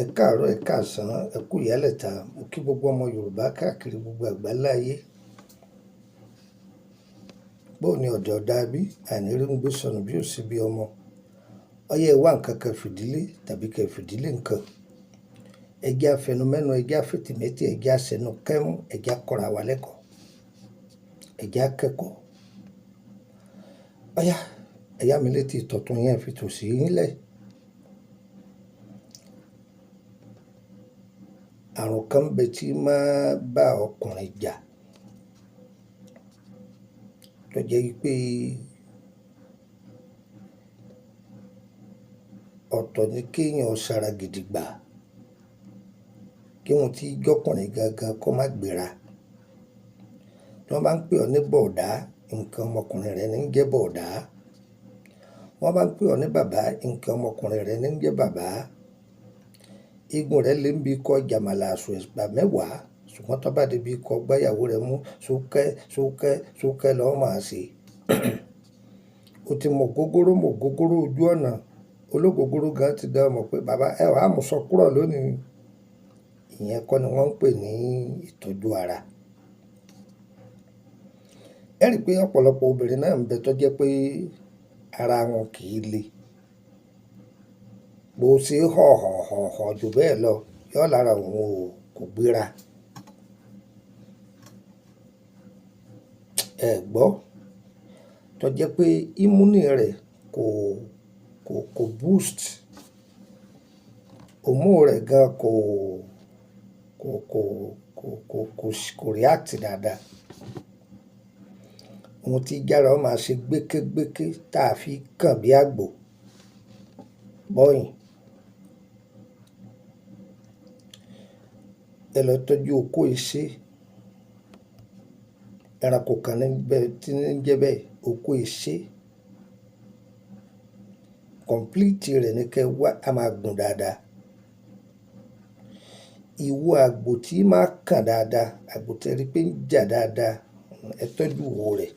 Ẹ káàárọ̀, ẹ̀ káàsán, ẹ kú ìyálẹ̀ta. Mo kí gbogbo ọmọ Yorùbá káàkiri gbogbo àgbáláyé. Bó ní ọ̀dẹ̀ ọ̀dà bí, àní rí ń gbé sọnù bí ò sí bí ọmọ. Ọyẹ́ ẹ wá nǹkan kan fìdílé tàbí kẹ fìdílé nǹkan. Ẹ jẹ́ á fẹnumẹ́nu, ẹ jẹ́ á fètèmétè, ẹ jẹ́ á ṣẹnu kẹ́mú, ẹ jẹ́ á kọ́ra wa lẹ́kọ̀ọ́. Ẹ jẹ́ á kẹ́kọ̀ọ́. Ọ̀yá, ẹ yá mi létí ìtọ̀tún yín, ẹ fi tòsí yín lẹ̀. Àrùn kan ń bẹ tí máa bá ọkùnrin jà tó jẹ́ wípé ọ̀tọ̀ ni kéèyàn sara gidigba, kí ohun tí jọ́kùnrin gangan kó má gbéra. Tí wọ́n bá ń pè ọ́ ní bọ̀ọ̀dá, nǹkan ọmọkùnrin rẹ ní ń jẹ́ bọ̀ọ̀dá. Wọ́n bá ń pè ọ́ ní bàbá, nǹkan ọmọkùnrin rẹ ní ń jẹ́ bàbá. Igun rẹ lè ń bi kọ jàmàlà àsùn ẹ̀bà mẹ́wàá, ṣùgbọ́n tó bá di bí kọ gbáyàwó rẹ mú, súkẹ́, súkẹ́, súkẹ́ lọ́ máa ṣe. O ti mọ̀ gógóró mọ̀ gógóró ojú ọ̀nà. Ológógóró gan ti dá ọ mọ̀ pé bàbá ẹ wàá mú sọ kúrò lónìí. Ìyẹn kọ́ ni wọ́n ń pè ní ìtọ́jú ara. Ẹ rí i pé ọ̀pọ̀lọpọ̀ obìnrin náà ń bẹ tó jẹ́ pé ara wọn kì í le. Bó ṣe họ̀ họ̀ họ̀ họ̀ jù bẹ́ẹ̀ lọ, yóò lára òun ò kò gbéra. Ẹ gbọ́, tó jẹ́ pé ímúnì rẹ̀ kò, kò boost. Òmù rẹ̀ gan kò, kò, kò, kò, kò, kò, kò react dáadáa. Ohun tí jára ó máa ṣe gbékégbéké táa fi kàn bí àgbò bọ́yìn. Ẹ lọ tọ́jú okó ìṣe. Ẹranko kan níbẹ̀ tí ń jẹ́ bẹ́ẹ̀, okó ìṣe. Complete rẹ̀ ní kí ẹ wá, a máa gùn dáadáa. Ìwo àgbò tí máa kàn dáadáa, àgbò tí ẹ rí pé ń jà dáadáa, ẹ tọ́jú ìwo rẹ̀.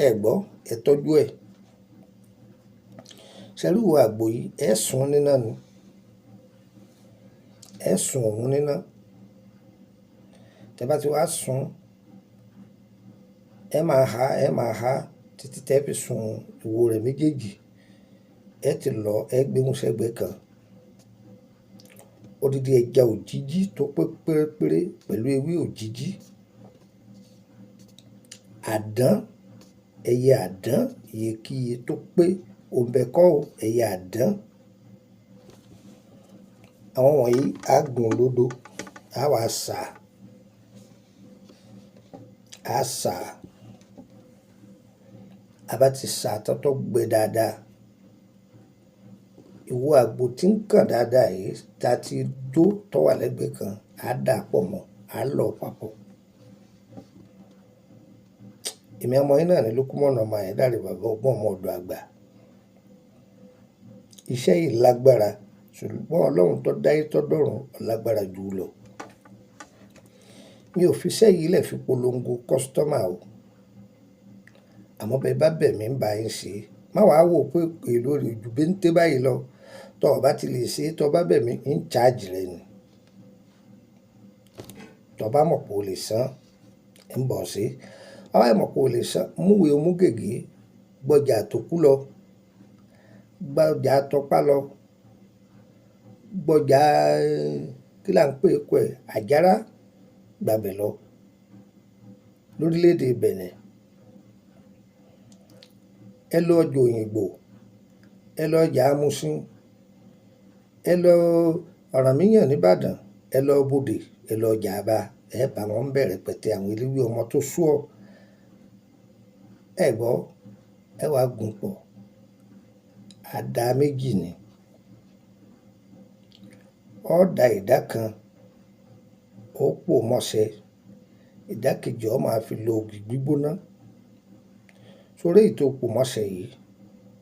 Ẹ gbọ́, ẹ tọ́jú ẹ̀. Ṣé rí ìwo àgbò yìí, ẹ sun níná ni. Ẹ sun òun níná. Tẹ bá ti wá sun, ẹ máa há, ẹ máa há títí tẹ fi sun ìwo rẹ̀ méjèèjì. Ẹ ti lọ, ẹ gbé wọn sẹ́gbẹ̀ẹ́ kan. Odidi ẹja òjìji tó pé pérépéré pẹ̀lú ewé òjìji. Àdán, ẹyẹ àdán, iyekíye tó pé, òǹbẹ̀kọ́ o, ẹyẹ àdán. Àwọn wọ̀nyí á gùn lódó, á wá sá, á sá. A bá ti sá tán tó gbẹ dáadáa. Ìwo àgbò tí ń kàn dáadáa yìí ta ti dó tó wà lẹ́gbẹ̀ẹ́ kan, á dà pọ̀ mọ́, á lọ papọ̀. Èmi ọmọ yín náà ni Lukumon ọmọ Ayédáre, bàbá ọgbọ́n ọmọ ọ̀dọ̀ àgbà. Iṣẹ́ yìí lágbára, ṣùgbọ́n Ọlọ́run tó dáyé tó dọ̀run ó lágbára jù ú lọ. Mi ò fi iṣẹ́ yìí lẹ̀ fi polongo customer o. Àmọ́ bí ẹ bá bẹ̀ mí ń bá yín ṣe, má wàá wò pé èlò rẹ̀ ju béńté báyìí lọ. Tọ ọ bá ti lè ṣe, tọ bá bẹ̀ mí, ń charge rẹ ni. Tọ bá mọ̀ pé o lè san, ń bọ̀ ṣe. Bá bá mọ̀ pé o lè san, múwe mú gègé, gbọjà tó kú lọ, gbọjà tọpá lọ, gbọjà kí là ń pè é kọ́ ẹ̀, àjárá, gbàbẹ̀ lọ lórílẹ̀ èdè Benin. Ẹ lọ ọjà Òyìngbò, ẹ lọ ọjà Amusin, ẹ lọ Ọ̀rànmíyàn ní Ìbàdàn, ẹ lọ Bodè, ẹ lọ ọjà Aba, ẹ bá wọn bẹ̀rẹ̀ pẹ̀tẹ́ àwọn eléwé ọmọ tó sú ọ. Ẹ gbọ́, ẹ wá gùn pọ̀. Àdá méjì ni. Ó da ìdá kan, ó pò mọ́ṣẹ. Ìdá kejì ó máa fi lo ògì gbígbóná. Sórí èyí tó pò mọ́ṣẹ yìí,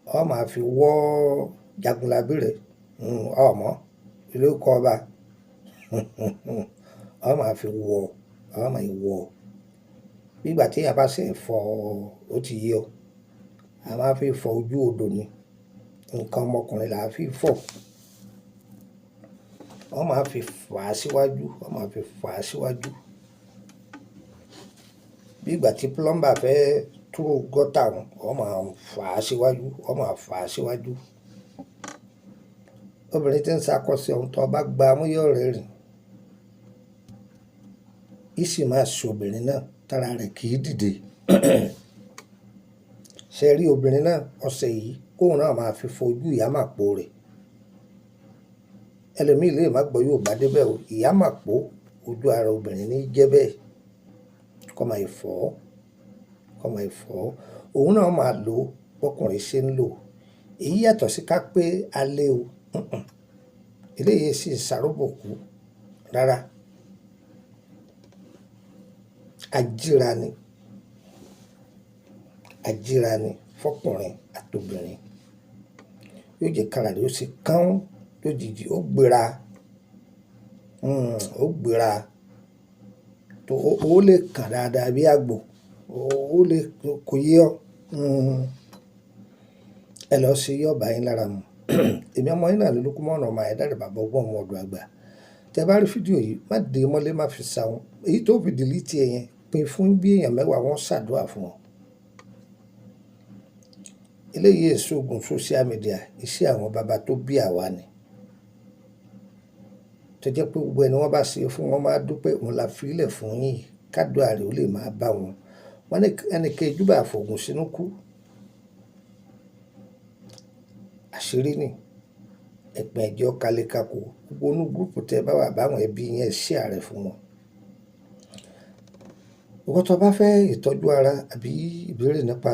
ó máa fi wọ́ jagunlabi rẹ̀. Ọ mọ̀, ìlú kọ́ ọba. Ó máa fi wọ́, ó máa wọ̀. Bí ìgbà tí a bá ṣe fọ, ó ti yé ọ. A máa fi fọ ojú odò ni. Nǹkan ọmọkùnrin là á fi fọ̀. Wọ́n máa fi fà á síwájú, wọ́n máa fi fà á síwájú. Bí ìgbà tí plumber fẹ́ throw gutter wọn, wọ́n máa fà á síwájú, wọ́n máa fà á síwájú. Obìnrin tí ń ṣakọ sí ọ, tó bá gba mú yóò rẹ́rìn. Í sì máa ṣe obìnrin náà tára rẹ̀ kì í dìde. Ṣé ẹ rí obìnrin náà ọṣẹ yìí kóun náà máa fi fọ ojú ìyámàpó rẹ̀. Ẹlòmíì lè má gbọ́ Yorùbá dé bẹ́ẹ̀ o. Ìyámàpó ojú ara obìnrin ní jẹ́ bẹ́ẹ̀. Kó máa fọ̀, kó máa fọ̀. Òun náà máa lò bọ́kùnrin ṣe ń lò. Èyí yàtọ̀ sí ká pé a lé o. Eléyìí sì ń ṣàróbòkú rárá. Ajíra ni. Ajíra ni fọ́kùnrin àti obìnrin. Yóò jẹ́ kára rẹ̀ ó ṣe kán lójijì, ó gbéra, ó gbéra. Tó ó lè kàn dáadáa bí àgbò. Ó lè kò yé ọ. Ẹ lọ ṣe yóò bá yín lára mu. Èmi ọmọ yín náà ni Lukumon ọmọ Ayédáre, bàbá ọgbọ́n ọmọ ọ̀dọ̀ àgbà. Tẹ bá rí fídíò yìí, má dé mọ́lé, má fi sahun. Èyí tó fi delete ẹ yẹn, pín fún bí èèyàn 10, wọ́n ṣàdúrà fún ọ. Eléyìí èso ògùn social media, iṣẹ́ àwọn bàbá tó bí àwa ni. Tó jẹ́ pé gbogbo ẹni wọ́n bá ṣe fún wọn máa dúpẹ́, òun la fi í lẹ̀ fún yín. Kádùá rẹ̀ ó lè máa bá wọn. Wọ́n ní ẹni kejì bá fògùn sínú kú. Àṣírí ni. Ẹ̀pìn ẹ̀jẹ̀ ọ̀kàlẹ̀ kakò. Gbogbo inú group tí ẹ bá wà bá àwọn ẹbí yẹn share rẹ̀ fún wọn. Ìwọ tó bá fẹ́ ìtọ́jú ara àbí ìbéèrè nípa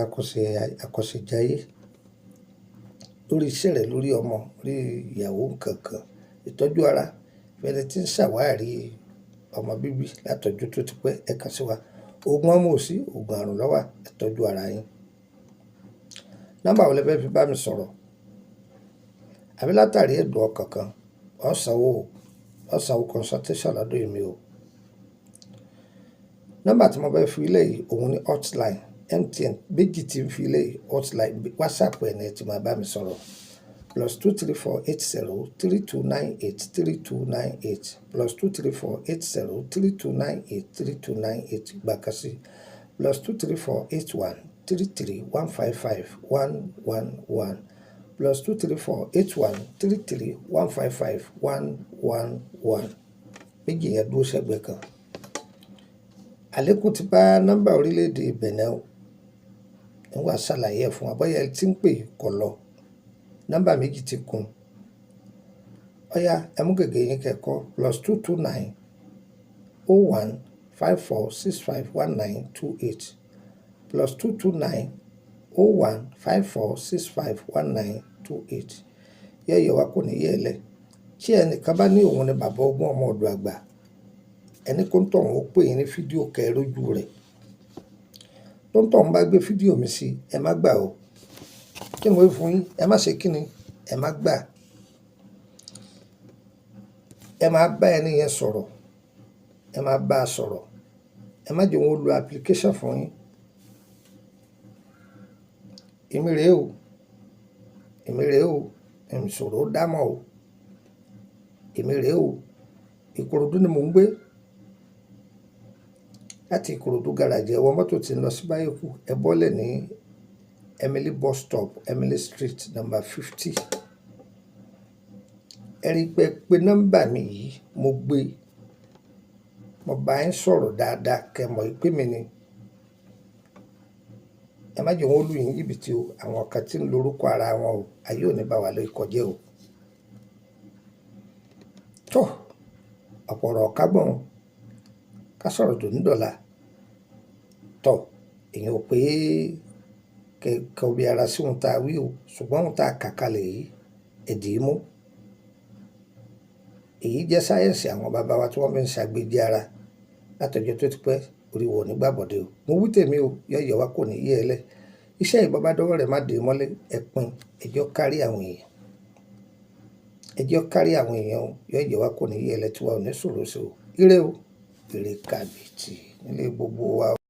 àkọsẹ̀jayé lórí iṣẹ́ rẹ̀, lórí ọmọ, lórí ìyàwó nǹkan kan, ìtọ́jú ara, fẹ́ni tí ń ṣàwárí ọmọ bíbí látọjú tó ti pẹ́, ẹ kàn sí wa. Òògùn ọmọ ò sí, òògùn àrùn ló wà. Ẹ tọ́jú ara yín. Nọ́mbà wo lẹ fẹ́ fi bá mi sọ̀rọ̀? Àbí látàrí ẹ̀dùn ọkàn kan, ó sanwó, ó sanwó consultation lọ́dọ̀ èmi o. Nọ́mbà tí mo fẹ́ fi lẹ̀ yìí, òun ni hotline MTN méjì tí ń fi lẹ̀ yìí, hotline WhatsApp ẹ ní ẹ tí máa bá mi sọ̀rọ̀. +234 80 3298 3298, +234 80 3298 3298. Gbà kan sí +234 81 33 155 111, +234 81 33 155 111. Méjì yẹn dúró sẹ́gbẹ̀ẹ́ kan. Àlékún ti bá nọ́mbà orílẹ̀ èdè Benin o. Ń wá ṣàlàyé ẹ̀ fún wa bóyá ẹ tí ń pè kọ̀ lọ. Nọ́mbà méjì ti kún. Ọ̀yá, ẹ mú gègé yín kẹ́kọ̀ọ́: +229 01 5465 1928, +229 01 5465 1928. Yẹ́yẹ́ wa kò ní yẹ́ ẹ lẹ̀. Tí ẹnìkan bá ní òun ni bàbá ọgbọ́n ọmọ ọ̀dọ̀ àgbà, ẹni kó ń tọ̀hún ó pè yín ní fídíò kẹ́ rójú rẹ̀. Tó ń tọ̀hún bá gbé fídíò mi sí, ẹ má gbà o. Kí ni mo wí fún yín? Ẹ má ṣe kí ni? Ẹ má gbà. Ẹ máa bá ẹni yẹn sọ̀rọ̀. Ẹ máa bá a sọ̀rọ̀. Ẹ má jẹ́ wọn ó lo application fún yín. Èmi rè o. Èmi rè o. Ìṣòro dámọ̀ o. Èmi rè o. Ìkòròdú ni mò ń gbé. Láti Ìkòròdú garage, ẹ wọ mọ́tò tí ń lọ sí Báyẹ̀kú. Ẹ bọ́lẹ̀ ní Emily bus stop, Emily Street, number 50. Ẹ rí pé pé nọ́mbà mi yìí mo gbé. Mo bá yín sọ̀rọ̀ dáadáa kẹ́ mọ̀ pé mi ni. Ẹ má jẹ́ wọn ó lù yín jìbìtì o. Àwọn kan tí ń lo orúkọ ara wọn o. Ayé ò ní bá wa lórúkọ jẹ́ o. Tó, ọ̀pọ̀ ọ̀rọ̀ ká gbọ̀n. Ká sọ̀rọ̀ dòní dọ̀la. Tọ̀, èèyàn ò pé kẹ́ bí ara sí ohun tá a wí o. Ṣùgbọ́n ohun tá a kà kalẹ̀ yìí, ẹ dì í mú. Èyí jẹ́ sáyẹ̀nsì àwọn bàbá wa tí wọ́n fi ń ṣàgbéjì ara látọjọ́ tó ti pẹ́. Orí wa ò ní gbàbọ̀dé o. Mo wí tèmi o, yẹ́yẹ́ wa kò ní yẹ́ ẹ lẹ̀. Iṣẹ́ yìí bá dọ́wọ́ rẹ̀ má dé mọ́lé, ẹ pín, ẹ jẹ́ ó kárí àwọn èèyàn. Ẹ jẹ́ ó kárí àwọn èèyàn o. Yẹ́yẹ́ wa kò ní yẹ́ ẹ lẹ̀ tí wa ò ní ṣòro ṣe o. Ire o, ire kàbìtì nílé gbogbo wa o.